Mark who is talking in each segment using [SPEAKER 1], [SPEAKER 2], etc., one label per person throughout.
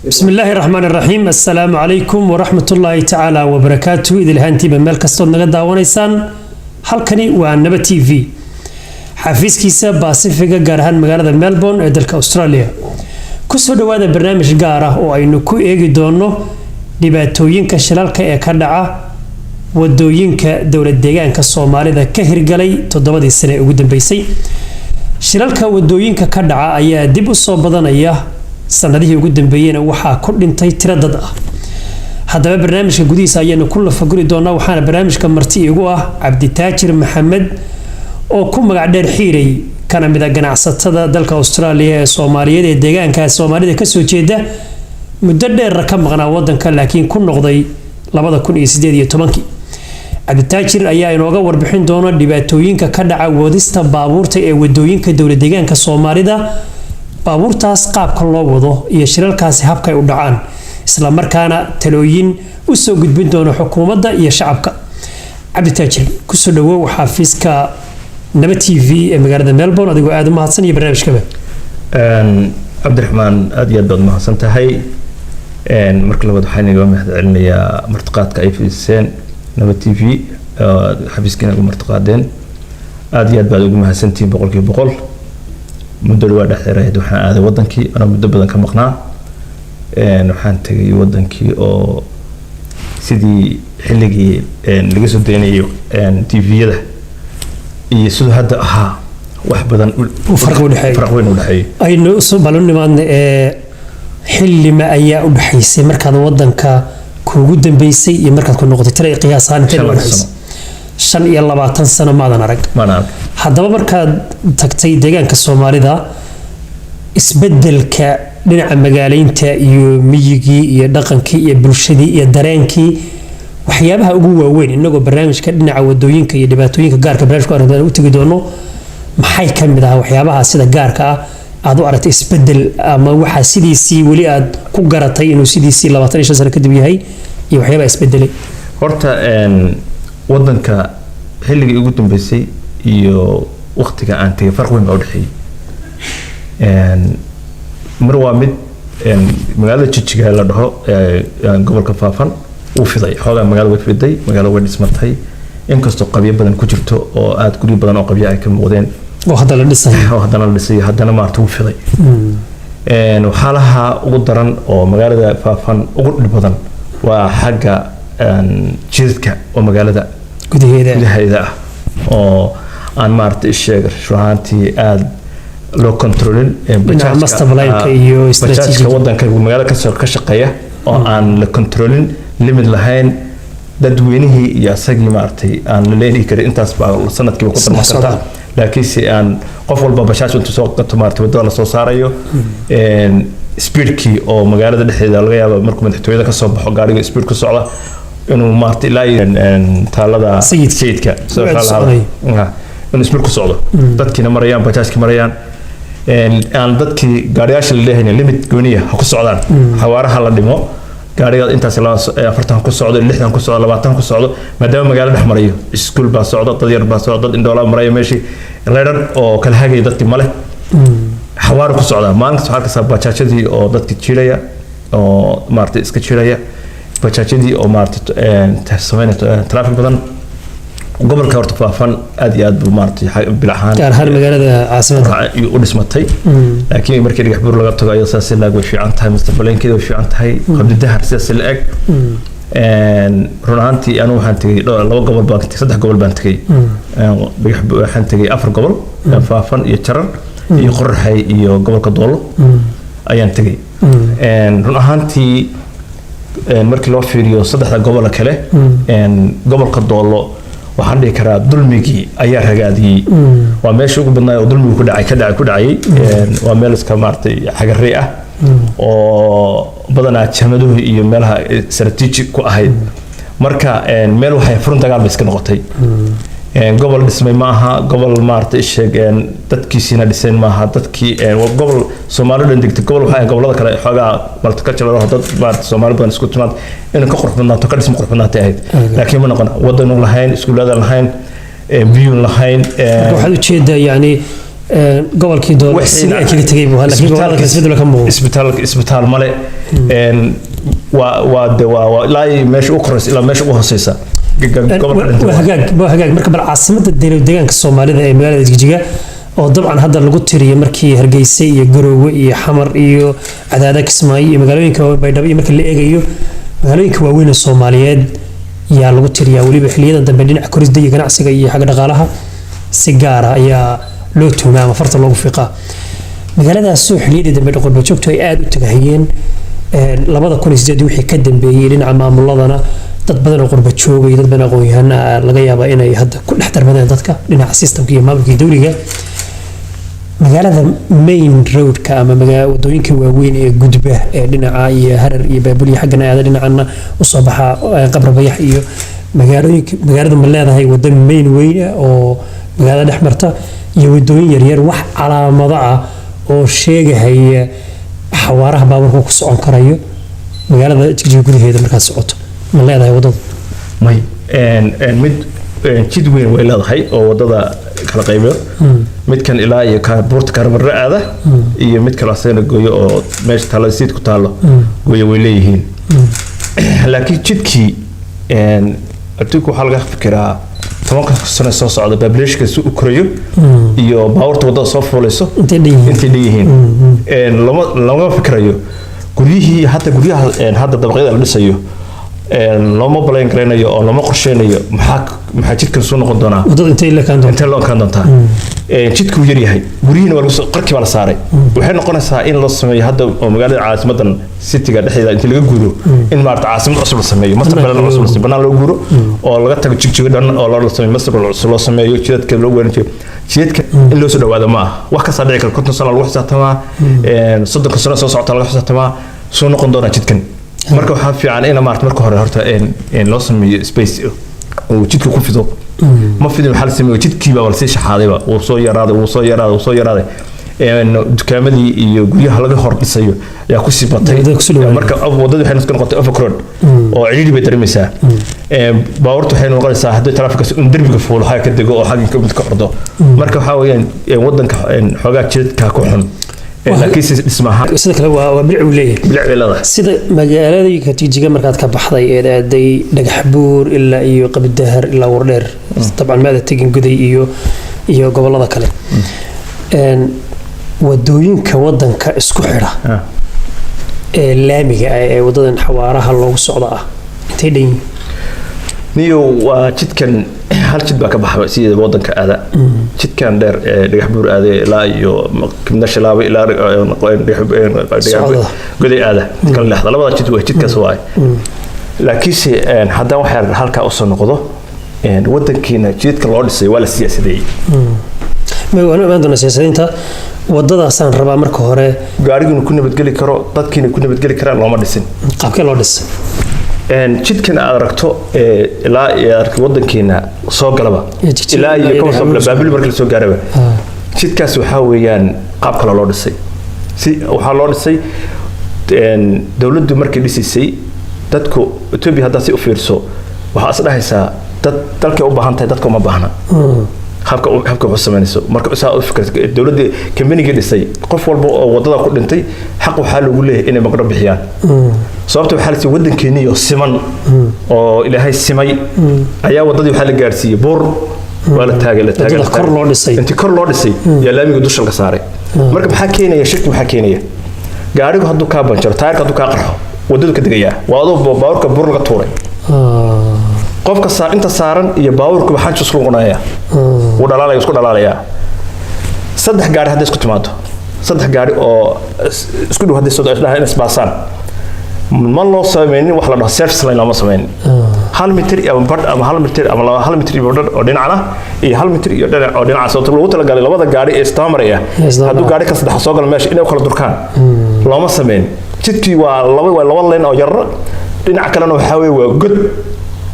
[SPEAKER 1] Bismi illaahi raxmaan iraxiim. Assalaamu calaykum waraxmatullaahi tacaala wabarakaatu. Idilhaantiiba meel kastood naga daawanaysaan, halkani waa Naba TV, xafiiskiisa Baasifiga, gaar ahaan magaalada Melbourne ee dalka Australia. Kusoo dhawaada barnaamij gaar ah oo aynu ku eegi doono dhibaatooyinka shilalka ee ka dhaca wadooyinka dowlad deegaanka Soomaalida ka hirgalay 7dii sane ee ugu dambeysay. Shilalka wadooyinka ka dhaca ayaa dib u soo badanaya, sanadihii ugu dambeeyeyna waxaa ku dhintay tiro dad ah. Haddaba barnaamijka gudihiisa ayaanu ku lafaguri doonaa, waxaana barnaamijka marti igu ah Cabditaajir Maxamed oo ku magac dheer Xiirey, kana mid a ganacsatada dalka Australia ee Soomaaliyeed ee deegaanka Soomaalida kasoo jeeda, muddo dheerna ka maqnaa wadanka, laakiin ku noqday 2018-kii. Cabditaajir ayaa inooga warbixin doona dhibaatooyinka ka dhaca wadista baabuurta ee wadooyinka dowlad deegaanka Soomaalida, baabuurtaas qaabka loo wado iyo shilalkaasi habkay u dhacaan, isla markaana talooyin usoo gudbin doono xukuumadda iyo shacabka. Cabditaajir, kusoo dhawow xafiiska Naba TV ee magaalada Melbourne, adigoo aada u mahadsan iyo barnaamijkaba.
[SPEAKER 2] Cabdiraxmaan, aad iyo aad baad mahadsan tahay. Marka labaad waxaan inaga mahad celinayaa martiqaadka ay fidiseen Naba TV, xafiiskiina ugu martiqaadeen. Aad iyo aad baad ugu mahadsantihiin, 100%. Muddo dhawaa dhexdeerahayd waxaan aaday wadankii anoo muddo badan ka maqnaa. Waxaan tegay wadankii oo sidii xilligii laga soo daynayay TV-yada iyo siduu hadda ahaa wax badan
[SPEAKER 1] farqi u dhexeeyo.
[SPEAKER 2] Farq weyn u dhexeeyo.
[SPEAKER 1] Aynu balu nimaadna ee xillima ayaa u dhexaysay markaad wadanka kuugu dambeysay iyo markaad ku noqotay, tira qiyaas ahaan intee u dhexaysay? 25 sano maadan arag.
[SPEAKER 2] Maan arag.
[SPEAKER 1] Haddaba markaad tagtay deegaanka Soomaalida, isbedelka dhinaca magaaleynta iyo miyigii iyo dhaqankii iyo bulshadii iyo dareenkii, waxyaabaha ugu waaweyn, inagoo barnaamijka dhinaca wadooyinka iyo dhibaatooyinka gaarka barnaamijka aragtay u tegi doono, maxay ka mid ah waxyaabaha sida gaarka ah aad u aragtay isbedel, ama waxaa sidiisii weli aad ku garatay inuu sidiisii 25 sano kadib yahay, iyo waxyaabaha isbedelay?
[SPEAKER 2] Horta wadanka xilligii ugu dambeysay iyo waqtiga aan tegay farq weyn baa udhexeeyey. Mar waa mid magaalada Jijiga la dhaho, gobolka Faafan, wuu fiday xoogaa. Magaalada way fiday, magaalada way dhismatay, inkastoo qabyo badan ku jirto oo aada guryo badan oo qabyo ay ka muuqdeen.
[SPEAKER 1] Oo hadda la dhisay.
[SPEAKER 2] Oo haddana la dhisay, haddana maarata wuu fiday. Waxyaalaha ugu daran oo magaalada Faafan ugu dhib badan waa xagga jidadka oo magaalada
[SPEAKER 1] gudaheeda.
[SPEAKER 2] Gudaheeda ah oo aan maarata isheeg runaantii aada loo controlin.
[SPEAKER 1] Dhinaca master plan-ka iyo
[SPEAKER 2] bajaajka
[SPEAKER 1] strategic.
[SPEAKER 2] Wadanka magaalada kasoo ka shaqeeya oo aan la controlin, limit lahayn, dadweynihii iyo asagii maaragtay aan la leeni karin intaas baa sanadkiiba ku darman
[SPEAKER 1] Isdhex
[SPEAKER 2] kartaa,
[SPEAKER 1] socda.
[SPEAKER 2] laakiinse aan qof walba bajaaj intuu soo gato maaragtay wadada lasoo saarayo, speedkii oo magaalada dhexdeeda laga yaabo markuu madaxtooyada kasoo baxo gaariga speed ku socda inuu maaragtay ilaa iyo taalada
[SPEAKER 1] Sayidka.
[SPEAKER 2] Sayidka sidoo
[SPEAKER 1] Aad
[SPEAKER 2] kale
[SPEAKER 1] soconayo.
[SPEAKER 2] Inuu speed ku socdo, dadkiina marayaan, bajaajki marayaan, aan dadkii gaariyaasha la leeyahay limit gooniya ha ku socdaan, xawaaraha la dhimo, gaariga intaas 40 ku socdo, 60 ku socdo, 20 ku socdo, maadaama magaalo dhex marayo, iskuul baa socdo, dad yar baa socdo, dad indhoolaa maraya meeshii, leedhar oo kala hagaya dadkii male, xawaaro ku socdaa. Maalinkaas waxaa arkaysaa bajaajyadii oo dadki jiiraya oo maaragtay iska jiiraya, bajaajyadii oo maaragtay sameynaya traffic badan. Gobolka horta Faafan aad iyo aad buu maaragtay bil ahaan
[SPEAKER 1] gaar ahaan magaalada caasimadda
[SPEAKER 2] u dhismatay, laakiin markii Dhagax Buur laga tago ayada saas laag way fiican tahay, mustaqbalenkeeda way fiican tahay, Qabdidahar sidaas la eg. Run ahaantii anigu waxaan tegay laba gobol baan tegay, saddex gobol baan tegay. Waxaan tegay afar gobol, Faafan iyo Jarar iyo Qoraxay iyo gobolka Doolo ayaan tegay. Run ahaantii markii loo fiiriyo saddexda gobol kale, gobolka Doolo waxaan dhihi karaa dulmigii ayaa ragaadiyey. Waa meesha ugu badnaa oo dulmigu ku dhacay, ka dhacay, ku dhacayay. Waa meel iska maaragtay xagarey ah oo badanaa jamaduhu iyo meelaha strategic ku ahayd. Marka meel waxay furun dagaal bay iska noqotay. Gobol dhismay ma aha, gobol maaragtay isheeg dadkiisiina dhiseen maaha. Dadkii waa gobol Soomaali dhan degtay. Gobol waxaa gobolada kale xoogaa multicultural, dad maaragtay Soomaali badan isku timaad, inay ka qurux badnaato, ka dhisma qurux badnaatay ahayd, laakiin ma noqon. Wadanu lahayn, iskuuladan lahayn, biyun lahayn.
[SPEAKER 1] Marka waxaad ujeedaa yani Gobolkii Doolo sidii ay kaga tegay buu ahaa, laakiin gobolada kale isbedel ka muuqdo.
[SPEAKER 2] Isbitaal male. Waa de waa ilaa iyo meesha u koreysa ilaa meesha ugu hooseysa gobolka dhintay.
[SPEAKER 1] Waa hagaag, waa hagaag. Marka bal caasimada deegaanka Soomaalida ee magaalada Jigjiga, oo dabcan hadda lagu tiriyo markii Hargeysa iyo Garoowe iyo Xamar iyo Cadaada, Kismaayo iyo magaalooyinka Baydhabo iyo marka la eegayo magaalooyinka waaweyn ee Soomaaliyeed yaa lagu tiriyaa, weliba xiliyadan dambe dhinaca korisda iyo ganacsiga iyo xagga dhaqaalaha si gaara ayaa loo tuumaa ama farta loogu fiiqaa. Magaaladaasoo xiliyadii dambe qurbajoogtu ay aada u tagahayeen 2008 wixii ka dambeeyey, dhinaca maamuladana dad badan oo qurba joogay, dad badan aqoon-yahano ah laga yaabaa inay hadda ku dhex darmadeen dadka dhinaca systemka iyo maamulka iyo dowliga. Magaalada main roadka ama wadooyinka waaweyn ee gudba ee dhinaca iyo Harar iyo Baabul iyo xaggana aada, dhinacana usoo baxa Qabra Bayax iyo magaalooyinka, magaalada ma leedahay wado main weyn ah oo magaalada dhex marta iyo wadooyin yaryar, wax calaamado ah oo sheegahaya xawaaraha baabuurka ku socon karayo magaalada Jigjiga gudaheeda markaad socoto, ma leedahay wadadu?
[SPEAKER 2] May. Mid jid weyn way leedahay oo wadada kala qaybiyo, midkan ilaa iyo buurta Karamarre aada iyo mid kale asagana gooyo oo meesha taalada siid ku taalo gooyo way leeyihiin. Laakiin jidkii adduunka waxaa laga fikiraa 10-ka sano soo socda, populationka si u korayo iyo baabuurta wadada soo fuulayso
[SPEAKER 1] intay dhan yihiin.
[SPEAKER 2] Intay dhan yihiin lama fikirayo. Guryihii hadda, guryaha hadda dabaqyada la dhisayo looma plan garaynayo oo looma qorsheynayo maxaa jidkan soo noqon doonaa,
[SPEAKER 1] wadada intay la kaan doonto.
[SPEAKER 2] Intee loo kaan doontaa. Jidku wuu yaryahay, guryihiina waa lagu soo qarkii baa la saaray. Waxay noqonaysaa in loo sameeyo hadda oo magaalada caasimadan cityga dhexdeeda intii laga guuro in maarata caasimad cusub la sameeyo, master plan cusub la sameeyo, banaan loo guuro oo laga tago Jigjigo dhan oo loo sameeyo master plan cusub, loo sameeyo jidadka loo weerinayo. Jidadka in loo soo dhawaado ma aha, wax kastaa dhici kara. 50 sano lagu xisaabtamaa, 30-ka sano soo socota laga xisaabtamaa soo noqon doonaa jidkan. Marka waxaa fiican in maarata marka hore horta loo sameeyo space uu jidka ku fido. Ma fidin, waxaa la sameeyo jidkiiba waa lasii shaxaadayba, wuu soo yaraaday, wuu soo yaraaday, wuu soo yaraaday. Dukaamadii iyo guryaha laga hor dhisayo ayaa kusii batay.
[SPEAKER 1] Wadada kusoo dhawaanay.
[SPEAKER 2] Marka wadadii waxay iska noqotay overcrowd oo cidhiidhi bay dareemaysaa. Baabuurta waxay noqonaysaa haddii traffickaas un derbiga fuulo xagga ka dego oo xagga ka mid ka ordo. Marka waxaa weeyaan wadanka xoogaa jidadka ku xun. Laakiin si dhismaha
[SPEAKER 1] sida kale waa bilic uu leeyahay.
[SPEAKER 2] Bilic bay leedahay.
[SPEAKER 1] Sida magaaladii Jigjiga markaad ka baxday eed aaday Dhagax Buur ilaa iyo Qabidahar ilaa Wardheer, dabcan maada tegin Guday iyo gobolada kale. Wadooyinka wadanka isku xidha ee laamiga ah ee wadadan xawaaraha loogu socdo ah intay dhan yihiin?
[SPEAKER 2] Niyo, waa jidkan hal jid baa ka baxa sideeda wadanka aada, jidkan dheer ee Dhagax Buur aada ilaa iyo Kibna Shilaabo ilaa
[SPEAKER 1] Socda.
[SPEAKER 2] Goday aada kala leexda, labada jid waa jidkaas waaye. Laakiinse haddaan waxaa halkaa usoo noqdo, wadankiina jidka loo dhisay waa la siyaasadeeyey.
[SPEAKER 1] Ma waan u imaan doonaa siyaasadiinta, wadadaasaan rabaa marka hore.
[SPEAKER 2] Gaariguna ku nabadgeli karo, dadkiina ku nabadgeli karaan looma dhisin.
[SPEAKER 1] Qaabkee loo dhisay?
[SPEAKER 2] Jidkan aad aragto ilaa iyo aragto wadankeena soo galaba
[SPEAKER 1] Iyo Jigjiga
[SPEAKER 2] ilaa iyo
[SPEAKER 1] ilaa
[SPEAKER 2] kaba soo
[SPEAKER 1] iyo
[SPEAKER 2] gala Baabuli marka la soo gaaraba, jidkaas waxaa weeyaan qaab kale loo dhisay. Si waxaa loo dhisay dowladdu markay dhisaysay dadku Ethiopia haddaad si u fiirso waxaa is dhahaysaa dad dalkay u baahan tahay, dadka uma baahna. Habka wax u samaynayso marka saa u fikirto dowladda kambanigii dhisay, qof walba oo wadada ku dhintay xaq waxaa loogu leeyahay inay magdho bixiyaan. Sababta waxaa la siiyey wadankeeniyo siman oo Ilaahay simay ayaa wadadii waxaa la gaarsiiyey buur, waa la taagay, la taagay.
[SPEAKER 1] Wadada
[SPEAKER 2] la taagay.
[SPEAKER 1] Kor loo dhisay.
[SPEAKER 2] Intii kor loo dhisay yaa laamiga dusha laga saaray. Marka maxaa keenaya shirki? Maxaa keenaya? Gaarigu hadduu kaa banjaro, taayirka hadduu kaa qarxo, wadadu ka degayaa, waa adoo baabuurka buur laga tuuray. Qofka inta saaran iyo baabuurkuba xanju isku noqonaya, wuu dhalaalaya, isku dhalaalayaa. Saddex gaari hadday isku timaado, saddex gaari oo isku dhow hadday soo dhahaan in isbaasaan, ma loo sameynin wax la dhaho service line, looma sameynin. 1 mitir ama badh ama 1 mitir ama 1 mitir iyo badh oo dhinacna iyo 1 mitir iyo dhinac oo dhinaca, sababta loogu talagalay labada gaari ee isdabamaraya
[SPEAKER 1] Isdaba
[SPEAKER 2] hadduu gaari ka saddex soo galo meesha inay u kala durkaan looma sameyn. Jidkii waa laba lane oo yarar, dhinac kalena waxaa weeye waa god,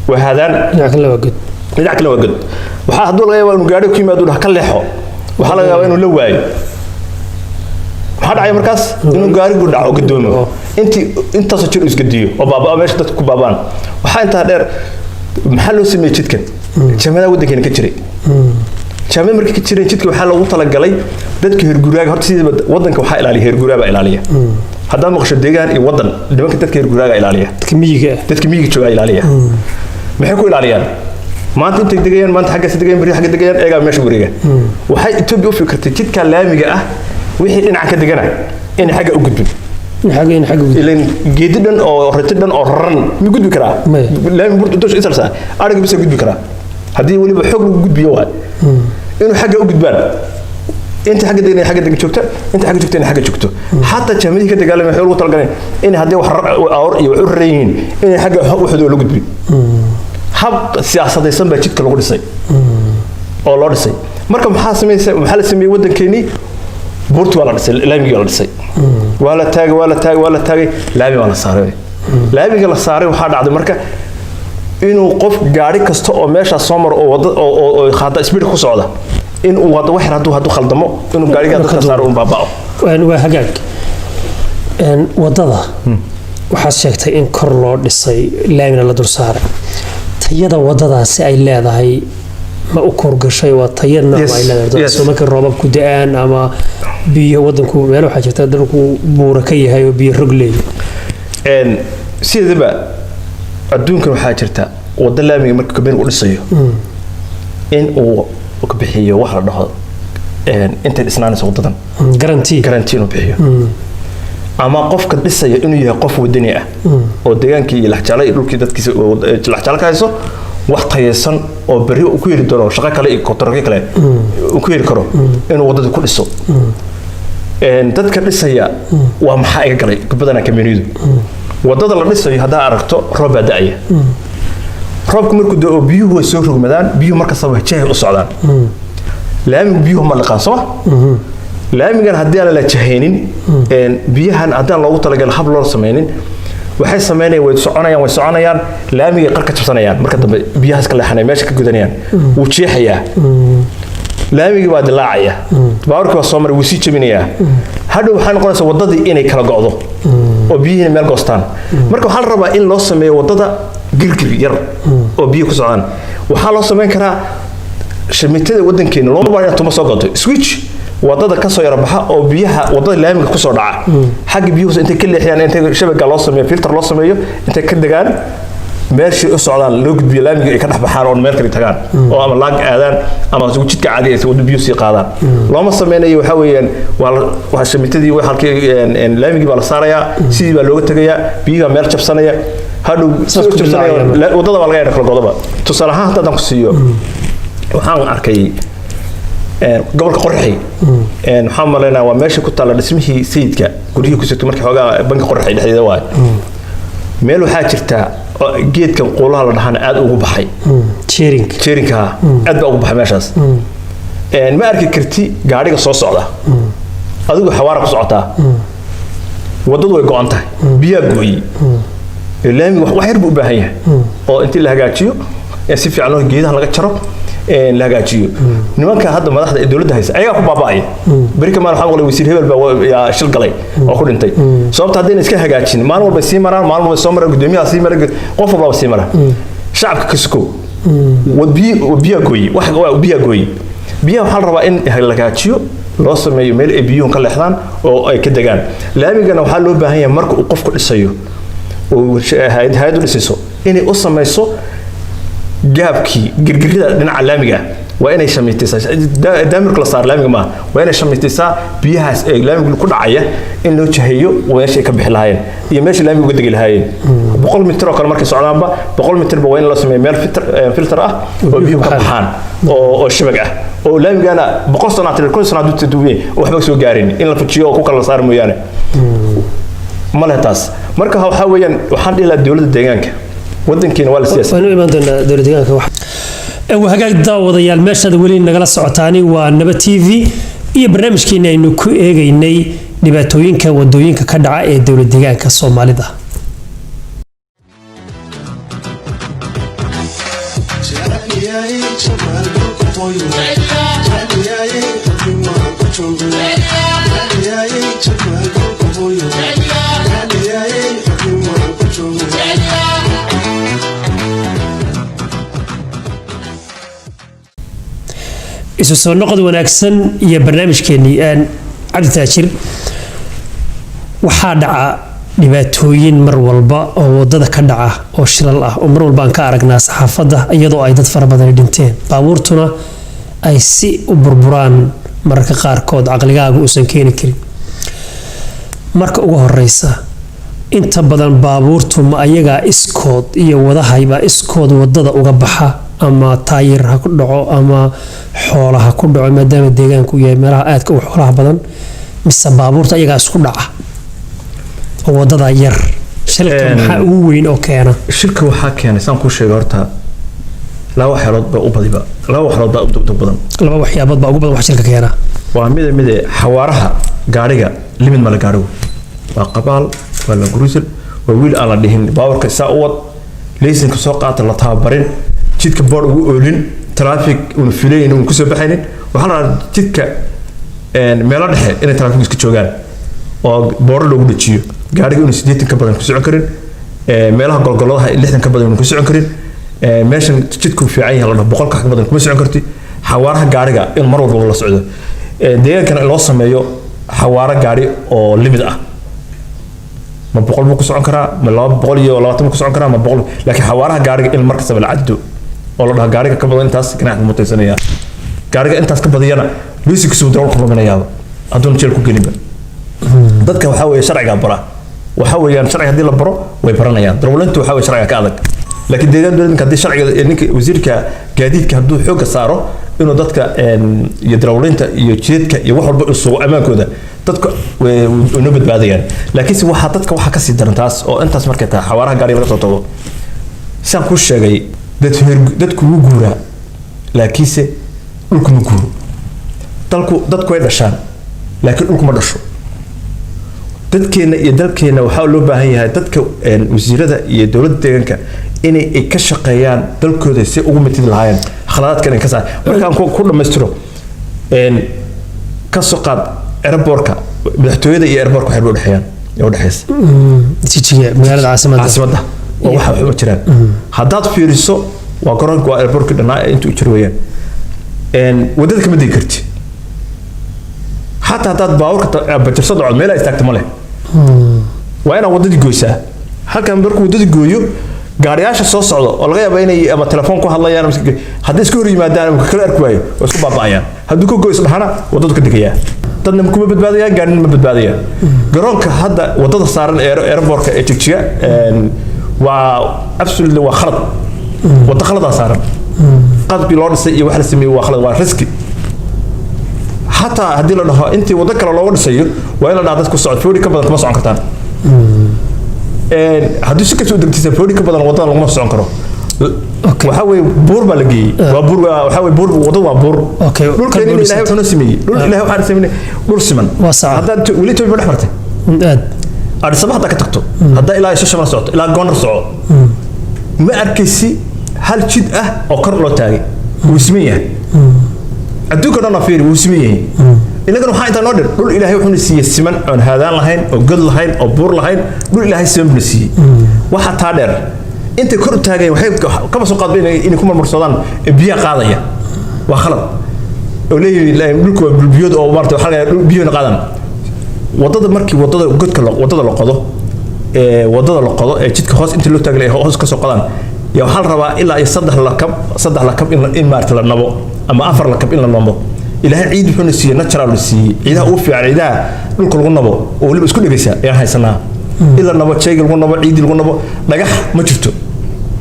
[SPEAKER 2] waa haadaan.
[SPEAKER 1] Dhinaca kale waa god.
[SPEAKER 2] Dhinac kale waa god. Waxaa hadduu laga yaabaa inuu gaari ku yimaado dhaha ka leexo, waxaa laga yaabaa inuu la waayo. Maxaa dhacay markaas? Inuu gaarigu dhaco, gadoomo, intii intaasoo jir uu isgadiyo oo baabaa meesha dadku ku baabaan. Waxaa intaa dheer, maxaa loo sameeyey jidkan? Jamadaha waddankeena ka jiray. Jaamiyad markay ka jireen, jidka waxaa loogu talagalay dadka herguraaga. Horta sidiiba wadanka waxaa ilaaliya herguraa baa ilaaliya. Haddaad maqasho deegaan iyo wadan, nimanka dadka herguraaga ilaaliya.
[SPEAKER 1] Dadka miyiga ah.
[SPEAKER 2] Dadka miyiga joogaa ilaaliya. Maxay ku ilaaliyaan? Maanta intay degayaan, maanta xaggaas degayaan, berri xagga degayaan, eegaa meesha wareega. Waxay Etoobiya u fikirtay jidka laamiga ah wixii dhinaca ka degana inay xagga u gudbin.
[SPEAKER 1] In xagga
[SPEAKER 2] Ilan geedi dhan oo rati dhan oo raran mi gudbi karaa?
[SPEAKER 1] Maya.
[SPEAKER 2] Laami burta dusha isarsaa ariga bisa gudbi karaa, haddii weliba xoog lagu gudbiyo. Waay inuu xagga u gudbaan, inta xagga degan xagga degan joogta, inta xagga joogta inay xagga joogto. Xataa jaamidihii ka dagaalamay waxay ugu talagaleen in haddii wax awr iyo wax u raran yihiin inay xagga waxooda la gudbin. Hab siyaasadaysan baa jidka lagu dhisay oo loo dhisay. Marka maxaa sameysay? Maxaa la sameeyey? Waddankeenii buurti waa la dhisay, laamigii waa la dhisay, waa la taagay, waa la taagay, waa la taagay, laami waa la saaray. Laamiga la saaray waxaa dhacday marka inuu qof gaari kasta oo meeshaas soo maro oo wada oo qaada speed ku socda in uu wado wax yar, hadduu khaldamo, inuu gaariga dadka saaro un baaba'o.
[SPEAKER 1] Waa hagaag. Wadada waxaad sheegtay in kor loo dhisay, laamina la dul saaray. Tayada wadadaasi ay leedahay ma u korgashay? Waa taya nooc ay leedahay?
[SPEAKER 2] Yes.
[SPEAKER 1] So markay roobabku da-aan ama biyo, wadanku meel waxaa jirta dalku buura ka yahay oo biyo rog leeyahay.
[SPEAKER 2] Sideedaba adduunkan waxaa jirta wado laamiga marka company u dhisayo in uu ka bixiyo wax la dhaho intay dhisnaanayso wadadan.
[SPEAKER 1] Guarantee.
[SPEAKER 2] Guarantee inuu bixiyo, ama qofka dhisaya inuu yahay qof wadani ah oo deegaankii iyo laxjeclo iyo dhulkii dadkiisa laxjeclo ka hayso, wax tayeysan oo berri uu ku heli doono shaqo kale iyo kontrakyo kale uu ku heli karo inuu wadada ku dhiso. Dadka dhisaya waa maxaa iga galay badanaa kambaniyadu wadada la dhisayo? Haddaa aragto roob baa da'aya, roobku markuu da'o biyuhu way soo rogmadaan. Biyuhu markastaba jahay u socdaan. Laamigu biyuhu ma liqaan, soo ma? Laamigan haddii aan la jahaynin, biyahan haddaan loogu talagalin hab loo sameynin, waxay sameynayaan way soconayaan, way soconayaan, laamigay qar ka jabsanayaan. Marka dambe biyahaas ka leexanaya, meesha ka gudanayaan, wuu jeexayaa laamigii, baa dilaacaya, baaburkii baa soo maray, wuu sii jebinayaa. Hadhow waxaa noqonaysa waddadii inay kala go'do oo biyihiina meel goostaan. Marka waxaa la rabaa in loo sameeyo waddada girgir yar oo biyo ku socdaan. Waxaa loo sameyn karaa shamiitada wadankeena looma baahna inaad tuma soo go'to, switch wadada kasoo yara baxa oo biyaha wadada laamiga kusoo dhaca xagga biyuhu intay ka leexiyaan, intay shabaga loo sameeyo, filter loo sameeyo, intay ka degaan meeshii u socdaan loo gudbiyo, laamiga ay ka dhex baxaan oo meel kale tagaan oo ama laag aadaan ama jidka caadi ay wado biyo sii qaadaan. Looma sameynayo. Waxaa weeyaan waa shamiitadii waa halkii laamigii baa la saarayaa, sidii baa looga tegayaa, biyihii baa meel jabsanaya hadhow.
[SPEAKER 1] Saas ku
[SPEAKER 2] jabsanaya
[SPEAKER 1] dilaacaya.
[SPEAKER 2] Wadada baa laga yaraa kala godoba. Tusaale ahaan haddaan ku siiyo, waxaan arkay gobolka Qorraxi. Waxaan malaynaa waa meesha ku taalla dhismihii sayidka, guryihii ku sugtay markii xoogaa banka Qorraxi dhexdeeda waay. Meel waxaa jirta oo geedkan quulaha la dhahana aad ugu baxay.
[SPEAKER 1] Jeerinka.
[SPEAKER 2] Jeerinka aad baa ugu baxay meeshaas. Ma arki karti gaadhiga soo socda. Adigu xawaara ku socotaa, waddadu way go'an tahay, biyaa gooyey. Laamiga wax yar buu u baahan yahay oo intii la hagaajiyo ee si fiican loo geedaha laga jaro la hagaajiyo. Nimanka hadda madaxda ee dowladda haysa ayagaa ku baaba'aya. Beri kamaan waxaa maqlay wasiir hebel baa yaa shil galay oo ku dhintay. Sababta haddayna iska hagaajin, maalin walba sii maraan, maalin walba soo maraan, guddoomiyaha sii mara, qof walbaba sii mara, shacabka ka sukow. Biyaa gooyey, wax waa biyaa gooyey. Biyaha waxaa la rabaa in la hagaajiyo, loo sameeyo meel ay biyuhu ka leexdaan oo ay ka degaan. Laamigana waxaa loo baahan yahay marka uu qofku dhisayo oo hay'ad u dhisayso inay u samayso gaabkii girgirida dhinaca laamiga. Waa inay shamiitaysaa daamirka la saaro laamiga maaha, waa inay shamiitaysaa biyahaas ee laamiga ku dhacaya in loo jaheeyo meesha ay ka bixi lahaayeen iyo meesha laamiga uga degi lahaayeen. 100 mitir oo kale markay socdaanba, 100 mitirba waa in loo sameeyo meel filter ah oo biyuhu ka baxaan oo shabag ah, oo laamigana 100 sano tir 1000 sano hadduu duubiye waxba soo gaarin, in la fujiyo oo ku kala saaro mooyaane ma leh taas. Marka waxaa weeyaan waxaan dhihi lahaa dowladda deegaanka wadankeena waa la siyaasa.
[SPEAKER 1] Waynu imaan doonaa dowlad deegaanka. Waa hagaag, daawadayaal, meeshaad weli nagala socotaani waa Naba TV iyo barnaamijkeeni aynu ku eegaynay dhibaatooyinka wadooyinka ka dhaca ee dowlad deegaanka Soomaalida. Isu soo noqod wanaagsan iyo barnaamijkeenii. Cabdi Taajir, waxaa dhaca dhibaatooyin mar walba oo wadada ka dhaca oo shilal ah, oo mar walba aan ka aragnaa saxaafadda, iyadoo ay dad fara badani dhinteen, baabuurtuna ay si u burburaan mararka qaarkood caqligaaga uusan keeni karin. Marka ugu horeysa, inta badan baabuurtu ma ayagaa iskood iyo wadahaybaa iskood wadada uga baxa, ama taayir ha ku dhaco ama xoola ha ku dhaco, maadaama deegaanku yahay meelaha aadka u xoolaha badan, mise baabuurta ayagaa isku dhaca oo wadada yar? Shilka maxaa ugu weyn oo keena?
[SPEAKER 2] Shilka waxaa keenay, saan kuu sheegay, horta laba waxyaalood baa u badiba, laba waxyaalood baa u degdeg badan.
[SPEAKER 1] Laba waxyaabood baa ugu badan wax shilka keena.
[SPEAKER 2] Waa mide xawaaraha gaariga. Limit male gaarigu, waa qabaal, waa la guruusal, waa wiil aan la dhihin baawarka saa u wad, laysanka soo qaata, la tababarin, jidka board ugu oolin, traffic uuna filaynin, uuna kusoo baxaynin. Waxaa la rabaa jidka meelo dhexe inay traffic iska joogaan oo booro loogu dhajiyo, gaariga inuu 80 ka badan ku socon karin, meelaha golgoladaha 60 ka badan inuu ku socon karin, meeshan jidku fiican yahay la dhaho 100 ka badan kuma socon karti. Xawaaraha gaariga in mar walba la socdo, deegaankana in loo sameeyo xawaaro gaari oo limit ah. Ma 100 buu ku socon karaa, ma 220 buu ku socon karaa, ma 100? Laakiin xawaaraha gaariga in mar kastaba la caddo oo la dhaho gaariga ka badan intaas ganaax buu mutaysanaya, gaariga intaas ka badiyana liisinkiisu darawalku luminayaaba hadduuna jeel ku gelinba. Dadka waxaa weeye sharciga bara, waxaa weeyaan sharciga haddii la baro way baranayaan. Darawlintu waxaa weeye sharciga ka adag, laakiin deegaan dowladda haddii sharciga, ninka wasiirka gaadiidka hadduu xoogga saaro inuu dadka iyo darawlinta iyo jidadka iyo wax walba u sugo ammaankooda, dadka way noo badbaadayaan. Laakiinse waxaa dadka waxaa kasii daran taas oo intaas markay tahay xawaaraha gaariga laga soo tago, sidaan kuu sheegay, dad dadku wuu guuraa, laakiinse dhulku ma guuro. Dalku dadku way dhashaan, laakiin dhulku ma dhasho. Dadkeena iyo dalkeena waxaa loo baahan yahay dadka wasiirada iyo dowladda deegaanka inay ay ka shaqeeyaan dalkooda si ugu mitidi lahaayeen khaladaadka inay ka saar. Markaan ku dhammaystiro, ka soo qaad airportka, madaxtooyada iyo airportka waxay u dhexeeyaan ee u dhexeysa.
[SPEAKER 1] Jijiga, magaalada caasimadda.
[SPEAKER 2] Caasimadda oo waxa wax uma jiraan haddaad fiiriso, waa garoonka, waa airportkii dhannaa ee intuu jir weeyaan. Waddada kama degi karti, xataa haddaad baabuurka bajarso dhaco meel ay istaagto ma leh, waa inaad waddadii goysaa. Halkan markuu waddadii gooyo, gaariyaasha soo socda oo laga yaabo inay ama telefoon ku hadlayaan ama hadday iska hor yimaadaan ama kala arki waayo, waa isku baaba'ayaan. Hadduu ka goys dhahana waddadu ka degayaa, dadna kuma badbaadaya, gaarina ma badbaadaya. Garoonka hadda waddada saaran ee airportka ee Jigjiga waa absolutely waa khalad, waddo khaladaa saaran. Qadbii loo dhisay iyo wax la sameeyey waa khalad, waa riski. Xataa haddii la dhaho intii waddo kale looga dhisayo, waa in la dhaha dadku socod 40 ka badan kuma socon kartaan. Haddii si kasta u degtisa, 40 ka badan waddada laguma socon karo. Waxaa weeye buur baa la geeyey, waa buur, waxaa weeye buur, waddadu waa buur. Dhulkeena Ilaahay wuxuu noo sameeyey dhul, Ilaahay waxaan sameeyey dhul siman.
[SPEAKER 1] Waa sax.
[SPEAKER 2] Haddaad weli Itoobiya dhex martay,
[SPEAKER 1] aad
[SPEAKER 2] Addis Ababa haddaa ka tagto, haddaa ilaa Shashamane socoto, ilaa Gondar soco, ma arkaysi hal jid ah oo kor loo taagay. Wuu siman yahay adduunka dhan fiiri, wuu siman yahay. Innagana waxaa intaa noo dher dhul Ilaahay wuxuuna siiyey siman, oon haadaan lahayn, oo god lahayn, oo buur lahayn. Dhul Ilaahay siman buuna siiyey. Waxaa taa dheer, intay kor u taagayeen waxay kaba soo qaadba inay ku marmarsoodaan biyaha qaadaya. Waa khalad oo leeyihiin dhulku waa dhul biyood, oo maarata waxaa laga yaabaa dhul biyuhuna qaadan wadada. Markii wadada godka wadada la qodo, ee wadada la qodo ee jidka hoos inta loo taagay hoos ka soo qodaan, yaa waxaa la rabaa ilaa iyo saddex lakab in maarata la nabo, ama afar lakab in la nabo. Ilaahay ciid wuxuuna siiyey natural la siiyey, ciidaha ugu fiican, ciidaha dhulka lagu nabo oo weliba isku dhegaysa ayaan haysanaa. In la nabo, jayga lagu nabo, ciidii lagu nabo. Dhagax ma jirto,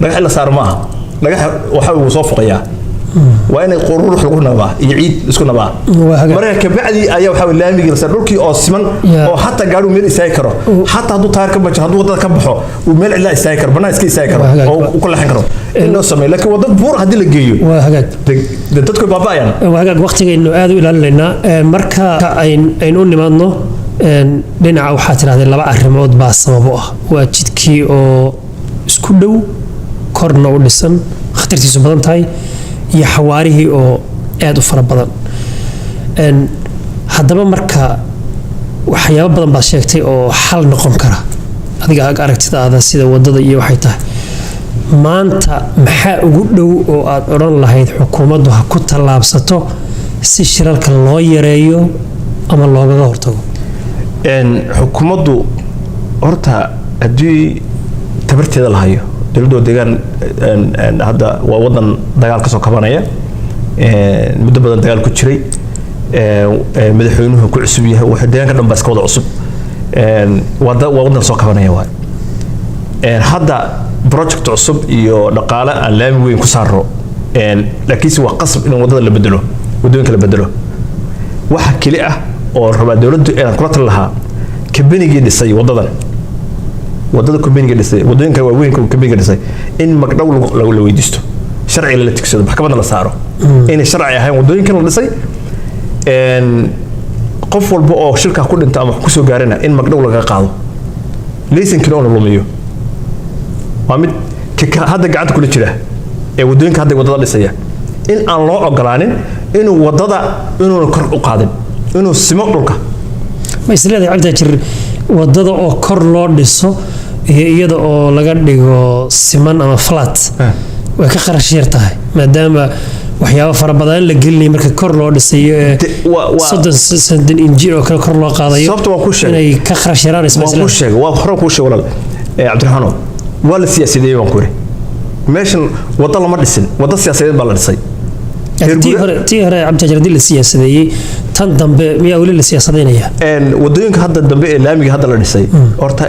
[SPEAKER 2] dhagax in la saaro ma aha, dhagax waxa uu soo foqayaa. Waa inay qururux lagu nabaa iyo ciid isku nabaa.
[SPEAKER 1] Waa hagaag.
[SPEAKER 2] Marka kabacdi ayaa waxaa weeye laamigii la saaray dhulkii oo siman oo xataa gaadhigu meel istaagi karo, xataa hadduu taayir ka bajo, hadduu wadada ka baxo, uu meel cidla istaagi karo, bannaan iska istaagi karo
[SPEAKER 1] Waa hagaag.
[SPEAKER 2] oo uu ku leexan karo in loo sameeyo. Laakiin waddo buur haddii la geeyo,
[SPEAKER 1] Waa hagaag.
[SPEAKER 2] dee dadku way baaba'ayaan.
[SPEAKER 1] Waa hagaag, waqtigaynu aad u ilaalinaynaa. Marka aynu u nimaadno dhinaca waxaa tidhahdeen laba arrimood baa sabab u ah: waa jidkii oo isku dhow, korna u dhisan, khatartiisu badan tahay, iyo xawaarihii oo aad u fara badan. Haddaba marka waxyaabo badan baad sheegtay oo xal noqon kara adiga aragtidaada, sida wadada iyo waxay tahay. Maanta maxaa ugu dhow oo aad odhan lahayd xukuumaddu ha ku tallaabsato si shilalka loo yareeyo ama loogaga hortago?
[SPEAKER 2] Xukuumaddu horta haddii tabarteeda la hayo, dowladda deegaan hadda waa wadan dagaal kasoo kabanaya, muddo badan dagaal ku jiray, madaxweynuhu ku cusub yahay, waxa deegaanka dhan baa iska wada cusub. Waa wadan soo kabanaya waay. Hadda project cusub iyo dhaqaale aan laami weyn ku saarno, laakiinse waa qasab in wadada la bedelo, wadooyinka la bedelo. Waxa keli ah oo rabaa dowladdu inaan kula tali lahaa, kambanigii dhisay wadadan, wadada kambanigii dhisay, wadooyinka waaweynka uu kambaniga dhisay, in magdhow la weydiisto, sharci lala tigsado, maxkamadna la saaro inay sharci ahayn wadooyinkan la dhisay. Qof walba oo shilkaa ku dhinta ama wax kusoo gaarana in magdhow laga qaado, laysankina oo la lumiyo. Waa mid hadda gacanta kula jira ee wadooyinka hadda wadada dhisaya in aan loo ogolaanin inuu wadada inuuna kor u qaadin, inuu simo dhulka.
[SPEAKER 1] Ma isleedahay, Cabditaajir, wadada oo kor loo dhiso iyo iyada oo laga dhigo siman ama flat way ka kharash yar tahay, maadaama waxyaabo fara badan la gelinaya marka kor loo dhisayo ee 30 injir oo kale kor loo qaadayo?
[SPEAKER 2] Sababta waan ku sheegay.
[SPEAKER 1] Inay ka kharash yaraanayso ma
[SPEAKER 2] waan kuu
[SPEAKER 1] isleedahay?
[SPEAKER 2] Sheegay, waa hore kuu sheegay walaal. Cabdiraxmaanow, waa la siyaasadeeyey baan ku iri. Meeshan waddo lama dhisin, waddo siyaasadeed baa la dhisay.
[SPEAKER 1] Tii hore, Cabditaajir, haddii la siyaasadeeyey, tan dambe miyaa weli la siyaasadeynaya?
[SPEAKER 2] Wadooyinka hadda dambe ee laamiga hadda la dhisay horta,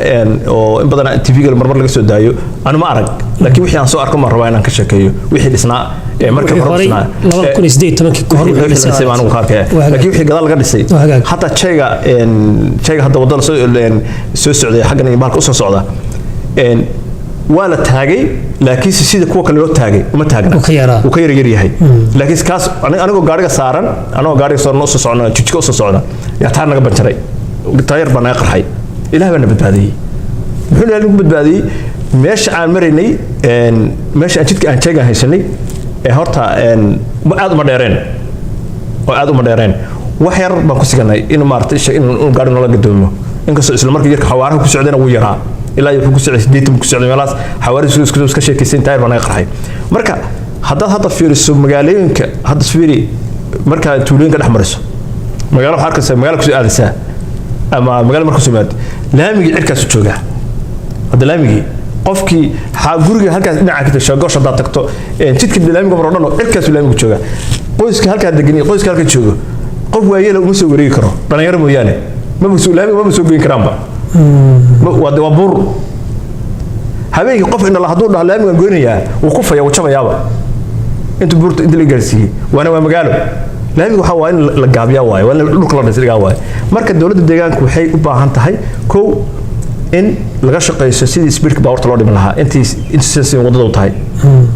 [SPEAKER 2] oo in badan TV-ga marmar laga soo daayo, anu ma arag, laakiin wixii aan soo arko maan rabaa inaan ka sheekeeyo wixii dhisnaa ee markii
[SPEAKER 1] wixii
[SPEAKER 2] hore
[SPEAKER 1] horey
[SPEAKER 2] dhisnaa.
[SPEAKER 1] 2018-kii ka hor
[SPEAKER 2] wixii
[SPEAKER 1] wixii
[SPEAKER 2] la dhisay baan anigu ka arkaya.
[SPEAKER 1] Waa hagaag.
[SPEAKER 2] Laakiin wixii gadaal laga dhisay,
[SPEAKER 1] Waa hagaag.
[SPEAKER 2] hataa jayga hadda wadada soo socday xaggan iyo bahalka usoo socda, waa la taagay, laakiinse sida kuwa kale loo taagay uma taagna.
[SPEAKER 1] Wuu ka yaraa.
[SPEAKER 2] Wuu ka yar yar yahay. Laakiin kaas anigoo gaariga saaran usoo socna, Jijika usoo socna, yaa taar naga banjaray, taayar baa naga qarxay. Ilaah baa na badbaadiyey. Muxuu Ilaahay nagu badbaadiyey? Meesha aan maraynay, meesha aan jidka aan jeegaan haysanay ee horta aad uma dheereen oo aad uma dheereen, wax yar baan ku siganay in maaragtay isha inuu gaari noola gadoomo, inkastoo isla markii yarka xawaaraha ku socdayna wuu yaraa, ilaa iyo wuxuu ku socday 80 ku socday meelahaas xawaarihiisu isku iska sheekaysan, taayir baa naga qarxay. Marka haddaad hadda fiiriso magaalooyinka, hadda fiiri markaa tuulooyinka dhex mariso magaalo, waxaa arkaysaa magaalo kusoo aadaysaa ama magaalo marka kusoo maad, laamigii cirkaasu joogaa. Hadda laamigii qofkii guriga halkaas dhinaca ka tasho goosh haddaad tagto, jidka laamiga mar oo dhan oo cirkaasu laamigu joogaa. Qoyska halkaa degan iyo qoyska halka joogo, qof waayeela uma soo wareegi karo, dhalinyaro mooyaane maba soo laamiga maba soo goyn karaanba. Waa buur. Habeenkii qof indhala hadduu dhaho laamigan goynayaa, wuu kufaya, wuu jabayaaba intuu buurta inta la gaarsiiyey. Waana waa magaalo. Laamiga waxaa waa in la gaabiyaa waaye, waa in dhulka la dhisdhigaa waaye. Marka dowladda deegaanku waxay u baahan tahay, kow, in laga shaqeyso sidii speedka baabuurta loo dhimin lahaa intii intii wadada u tahay,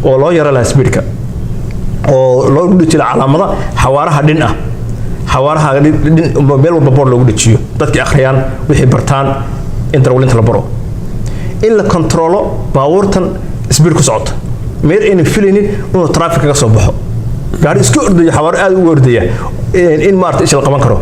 [SPEAKER 2] oo loo yara lahaa speedka, oo loo dhejiyo calaamada xawaaraha dhin ah, xawaaraha dhin meel walba boor loogu dhejiyo, dadki akhriyaan, wixii bartaan, in darawlinta la baro, in la kontrolo baabuurtan speed ku socota, meel ayna filaynin inuu traffic kaga soo baxo gaari iska ordaya, xawaaro aad ugu ordaya, in maarata isha la qaban karo,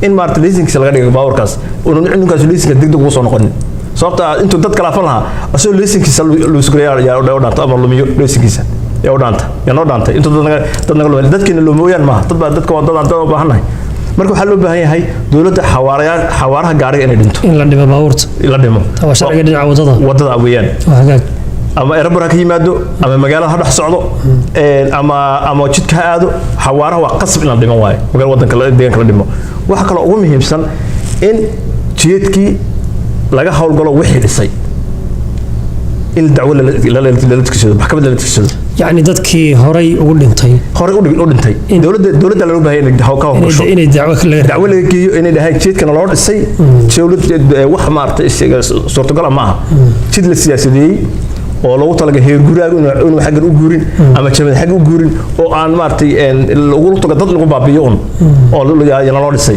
[SPEAKER 2] in maarata laysankiisa laga dhigo baabuurkaas, uuna ninkaas laysanka degdeg ugu soo noqonin, sababta ah intuu dad kalaafan lahaa asagoo laysankiisa luusgareeya yaa u dhaanta ama lumiyo laysankiisa yaa u dhaanta, yaa noo dhaantay intuu dad naga lumiyo. Dadkeena lumooyaan maaha, dad baa dadka waa dad aan dad u baahannahay. Marka waxaa loo baahan yahay dowladda xawaaraha gaariga inay dhinto,
[SPEAKER 1] in la dhimo baabuurta,
[SPEAKER 2] la dhimo.
[SPEAKER 1] Waa sharciga dhinaca wadada.
[SPEAKER 2] Wadada weeyaan.
[SPEAKER 1] Waa hagaag.
[SPEAKER 2] Ama airport ha ka yimaado, ama magaalada ha dhex socdo, ama jidka ha aado, xawaaraha waa qasab in la dhimo waaye, magaala wadanka deegaanka la dhimo. Waxa kaloo ugu muhiimsan in jidkii laga howlgalo wixii dhisay in dacwo lala tigsado, maxkamad lala tigsado.
[SPEAKER 1] Yacni dadkii horay ugu dhintay.
[SPEAKER 2] Horey u dhintay, dowladda loo baahay inay ka howlgasho,
[SPEAKER 1] inay dacwo laga
[SPEAKER 2] dacwo laga geeyo, inay dhahaan jidkana loo dhisay dowlad wax maaragtay suurtagal ah maaha. Jid la siyaasadeeyey oo loogu talagalay heer guraagu inuu xaggan u guurin ama jabad xaggan u guurin, oo aan maaragtay lagu tago dad lagu baabi'iyo un oo yana loo dhisay.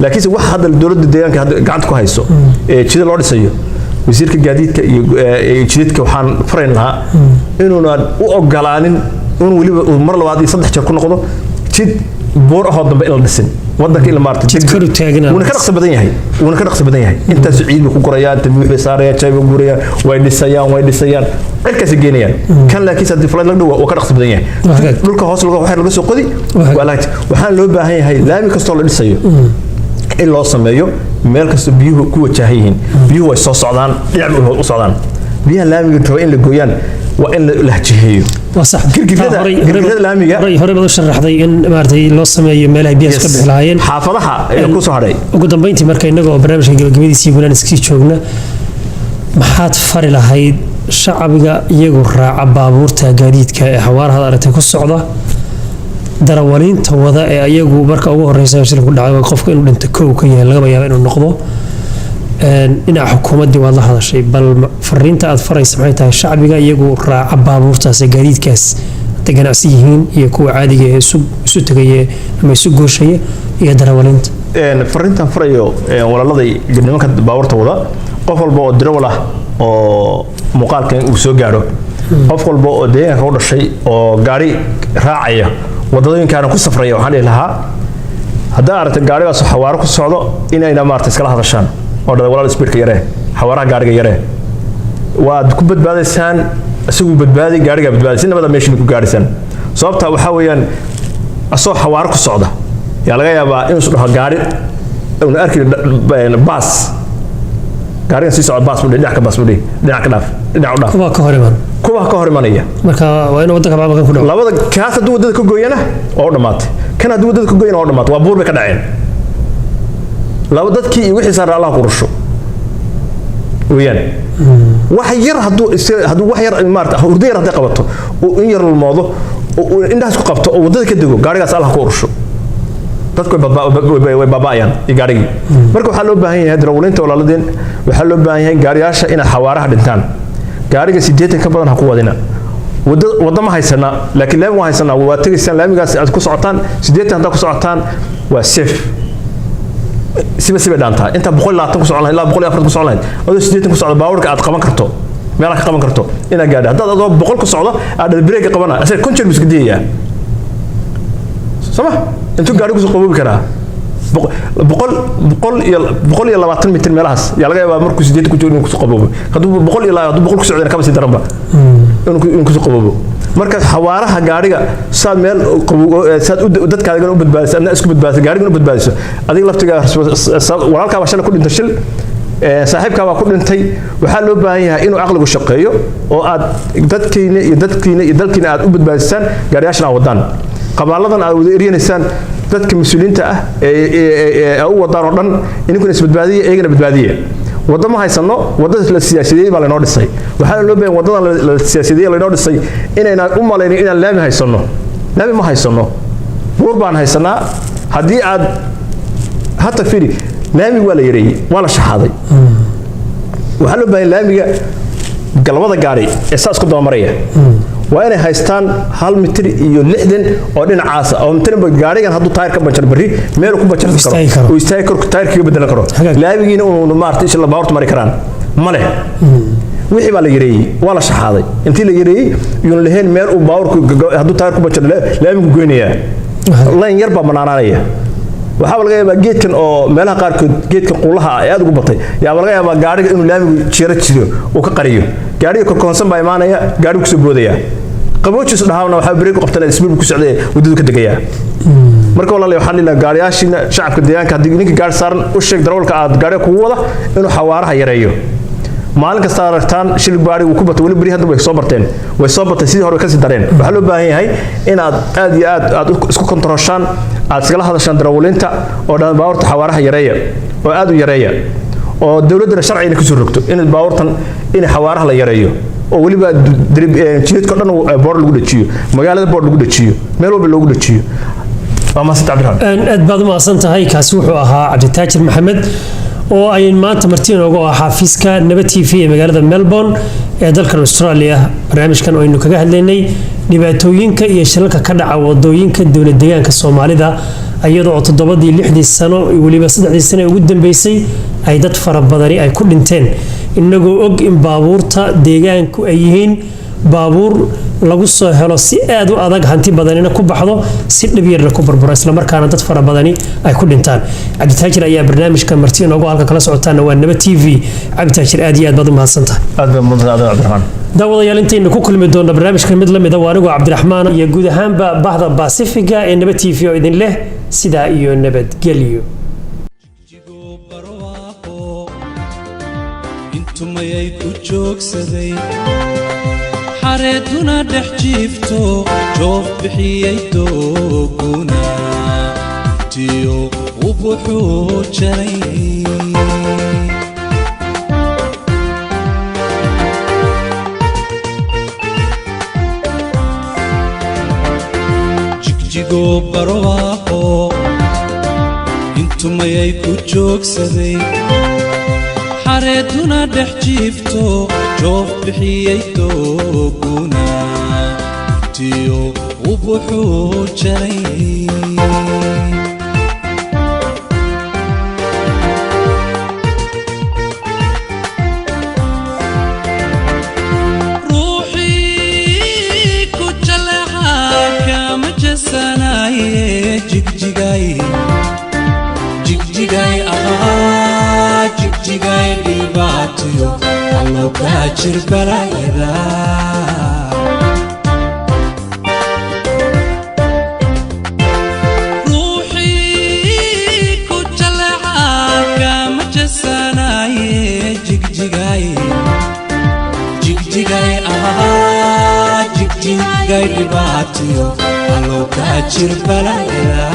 [SPEAKER 2] Laakiinse wax hadda dowladda deegaanka hadda gacanta ku hayso ee jida loo dhisayo, wasiirka gaadiidka iyo jidadka waxaan farayn lahaa inuuna u ogolaanin in weliba uu mar labaad iyo saddex jeer ku noqdo. Jid buur ahoo dambe in la dhisin wadanka in la maartay.
[SPEAKER 1] Jid kor u taagan.
[SPEAKER 2] Wuuna ka dhaqso badan yahay, wuuna ka dhaqso badan yahay. Intaas ciid buu ku gurayaan, tambiix bay saarayaan, jay bay gurayaan, way dhisayaan, way dhisayaan, cirkaas geenayaan. Kan laakiin haddii flight laga dhigo, waa ka dhaqso badan yahay. Dhulka hoos laga waxaa laga soo qodi. Waa laga waxaan loo baahan yahay laami kastoo la dhisayo in loo sameeyo meel kastoo biyuhu ku wajahan yihiin. Biyuhu way soo socdaan, dhinac bay u socdaan. Biyaha laamiga raba in la gooyaan waa in la jiheeyo.
[SPEAKER 1] Waa sax.
[SPEAKER 2] Girgirada laamiga.
[SPEAKER 1] Horey baad u sharaxday in maaragtay loo sameeyo meelaha biyaha iska bixi lahaayeen.
[SPEAKER 2] Xaafadaha ee ku soo hadhay.
[SPEAKER 1] Ugu dambeyntii, marka innaga oo barnaamijka gabagabadiisii gulaan iskii joogna, maxaad fari lahayd shacbiga iyagu raaca baabuurta gaadiidka ee xawaarahaad aragtay ku socda, darawaliinta wada ee ayagu marka ugu horeysa shilku ku dhacay qofka inuu dhinto kow ka yahay, lagaba yaaba inuu noqdo? Dhinaca xukuumaddii waad la hadashay, bal fariinta aad faraysa maxay tahay shacbiga iyagu raaca baabuurtaas ee gaadiidkaas, hadday ganacsi yihiin iyo kuwa caadiga ee isu tegaya ama isu gooshaya iyo darawaliinta?
[SPEAKER 2] Fariintan farayo walaaladay nimanka baabuurta wada, qof walba oo darawal ah oo muuqaalkan uu soo gaaro, qof walba oo deegaanka u dhashay oo gaari raacaya, wadadooyinkaana ku safraya, waxaan dhihi lahaa haddaa aragta gaarigaas xawaaro ku socdo inayna maarata iskala hadashaan oo dhada: "Walaal, speedka yaree, xawaaraha gaariga yaree." Waad ku badbaadaysaan, isagu badbaaday, gaarigaa badbaaday, si nabada meeshiina ku gaaraysaan. Sababta waxaa weeyaan, asoo xawaaro ku socda yaa laga yaabaa inuu is dhaho gaari una arki baas, gaarigan sii socda baas buu dhinac ka, baas buu dhinac ka dhaaf, dhinac u dhaaf.
[SPEAKER 1] Kuwaa ka hor iman.
[SPEAKER 2] Kuwa ka hor imanaya.
[SPEAKER 1] Marka waa inuu waddanka baabakan ku dhaco.
[SPEAKER 2] Labada kaas hadduu waddada ka gooyana waa u dhamaatay, kan hadduu waddada ka gooyana waa u dhamaatay, waa buur bay ka dhaceen laba dadkii iyo wixii saaran. Allah ku rusho weeyaan. Wax yar hadduu wax yar maarata hurdo yar hadday qabato oo in yar lulmoodo oo indhahaas ku qabto oo waddada ka dego, gaarigaas Allah ku urusho, dadku way baaba'ayaan iyo gaarigii. Marka waxaa loo baahan yahay darawaliinta walaaladeen, waxaa loo baahan yahay gaariyaasha inay xawaaraha dhintaan. Gaariga 80 ka badan ha ku wadina. Wada waddo ma haysanaa, laakiin laami waa haysanaa. Waa tegaysaan laamigaas aad ku socotaan, 80 haddaad ku socotaan waa safe, siba siba dhaantaa intaa 120 ku socon lahayd ilaa 140 ku socon lahayd. Adoo 80 ku socdo, baabuurka aad qaban karto, meelaha ka qaban karto inaad gaadho. Haddaad adoo 100 ku socdo aad breega qabana, asaga konjeer buu iska diyayaa, soo ma? Intuu gaadhi kusoo qaboobi karaa boqol boqol iyo 120 mitir meelahaas yaa laga yaabaa markuu 80 ku joogo inuu kusoo qaboobo. Hadduu boqol iyo hadduu 100 ku socdana kaba sii daranba inuu kusoo qaboobo. Marka xawaaraha gaadhiga saad meel saad dadkaagana u badbaadiso, adna isku badbaadiso, gaarigana u badbaadiso, adiga laftiga walaalkaa baa shalay ku dhintay shil, saaxiibkaa baa ku dhintay. Waxaa loo baahan yahay inuu caqligu shaqeeyo oo aad dadkiina iyo dadkiina iyo dalkiina aad u badbaadisaan. Gaariyaashan aad wadaan, qabaaladan aad wada eryanaysaan, dadka mas-uuliyiinta ah ee u wadaan oo dhan, idinkuna isbadbaadiya, iyagana badbaadiya. Waddo ma haysano, waddada la siyaasadeeyey baa laynoo dhisay. Waxaana loo baahan waddadan la siyaasadeeyey laynoo dhisay inaynaan u malaynin inaan laami haysano. Laami ma haysano, buur baan haysanaa. Haddii aad hata firi, laamiga waa la yareeyey, waa la shaxaaday. Waxaa loo baahan laamiga galbada gaari ee saas ku dabamaraya waa inay haystaan 1 mitir iyo 60 oo dhinacaasa oo mitirba gaarigan hadduu taayir ka banjar berri meel ku banjarsan karo oo istaagi karo, taayirka kaga bedelan karo, laamigiina uu maartay isla baabuurta mari karaan ma leh. Wixii baa la yareeyey, waa la shaxaaday. Intii la yareeyey yuun lahayn meel uu baabuurku hadduu taayir ku banjaro laamigu goynayaa, layn yar baa banaanaanaya. Waxaa laga yaabaa geedkan oo meelaha qaarkood geedkan quulaha ah ee aad ugu batay yaaba laga yaabaa gaariga inuu laamigu jeero jiro uu ka qariyo. Gaariga korkoonsan baa imaanaya, gaarigu kusoo boodaya, qaboojiis dhahaawna waxaa break ku qabtana, speed ku socday, waddadu ka degayaa. Marka walaalahay, waxaan dhihi lahaa gaariyaashiina, shacabka deegaanka, haddii ninka gaari saaran u sheeg darawalka aad gaariga kugu wada inuu xawaaraha yareeyo. Maalin kasta aragtaan shil baari uu ku batay, weli beri hadda way soo barteen, way soo batay, sidii hore way kasii dareen. Waxaa loo baahan yahay inaad aad iyo aad aad isku kontarooshaan, aad iskala hadashaan darawaliinta oo dhan: baabuurta xawaaraha yareeya oo aad u yareeya, oo dowladdana sharcigana kusoo rogto in baabuurtan in xawaaraha la yareeyo, oo weliba jidadka dhan boor lagu dhajiyo, magaalada boor lagu dhajiyo, meel walba loogu dhajiyo. Waa mahadsan, Cabdiraxmaan.
[SPEAKER 1] Aad baad u mahadsan tahay. Kaasi wuxuu ahaa Cabditaajir Maxamed oo ay maanta marti inoogu ah xafiiska Nabad TV ee magaalada Melbourne ee dalkan Australia. Barnaamijkan oo aynu kaga hadlaynay dhibaatooyinka iyo shilalka ka dhaca wadooyinka dowlad deegaanka Soomaalida, iyadoo oo 7dii, 6dii sano, weliba 3dii sano ee ugu dambeysay ay dad fara badani ay ku dhinteen, inagoo og in baabuurta deegaanku ay yihiin baabuur Lagu soo helo si aad u adag, hanti badanina ku baxdo, si dhib yarna ku burburo, islamarkaana dad fara badani ay ku dhintaan. Cabditaajir ayaa barnaamijka marti inoogu. Halka kala socotaana waa Naba TV. Cabditaajir, aad iyo aad baad u mahadsantahay.
[SPEAKER 2] Aad baa mudan, Cabdiraxmaan.
[SPEAKER 1] Daawadayaal, intaynu ku kulmi doonno barnaamijka mid la mida, waa anigoo Cabdiraxmaan iyo guud ahaanba bahda Baasifiga ee Naba TV oo idin leh sidaa iyo nabadgelyo.
[SPEAKER 3] Jigo barwaaqo intumayay ku joogsaday, xareeduna dhex jiifto, joof bixiyey dooguna tiyo ubuxuu jaray. Jigjigo barwaaqo intumayay ku joogsaday, xareeduna dhex jiifto, joof bixiyey dooguna tiyo ubuxuu jaray. Ruuxii ku jaleeca kama jasanaye, jigjigay, jigjigay ahaa, jigjigay dhibaatiyo allo kaa jir balaayada. Ruuxii ku jaleeca kama jasanaye, jigjigay, jigjigay ahaa, jigjigay dhibaatiyo allo kaa jir balaayada.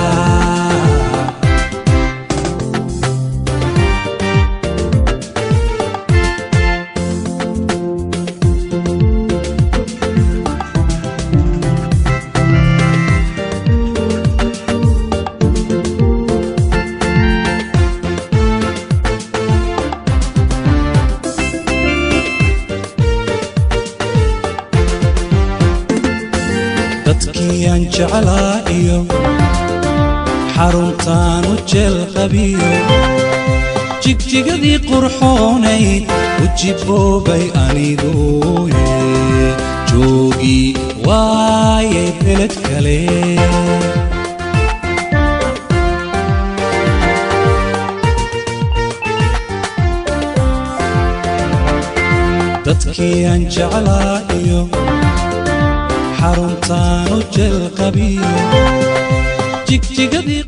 [SPEAKER 3] Dadkii aan jeclaa iyo xaruntaan u jeel qabiyo, jigjigadii qurxoonayd u jiboobay aniguye, joogii waayay beled kale. Dadkii aan jeclaa iyo xaruntaan u jeel qabiyo, jigjigadii.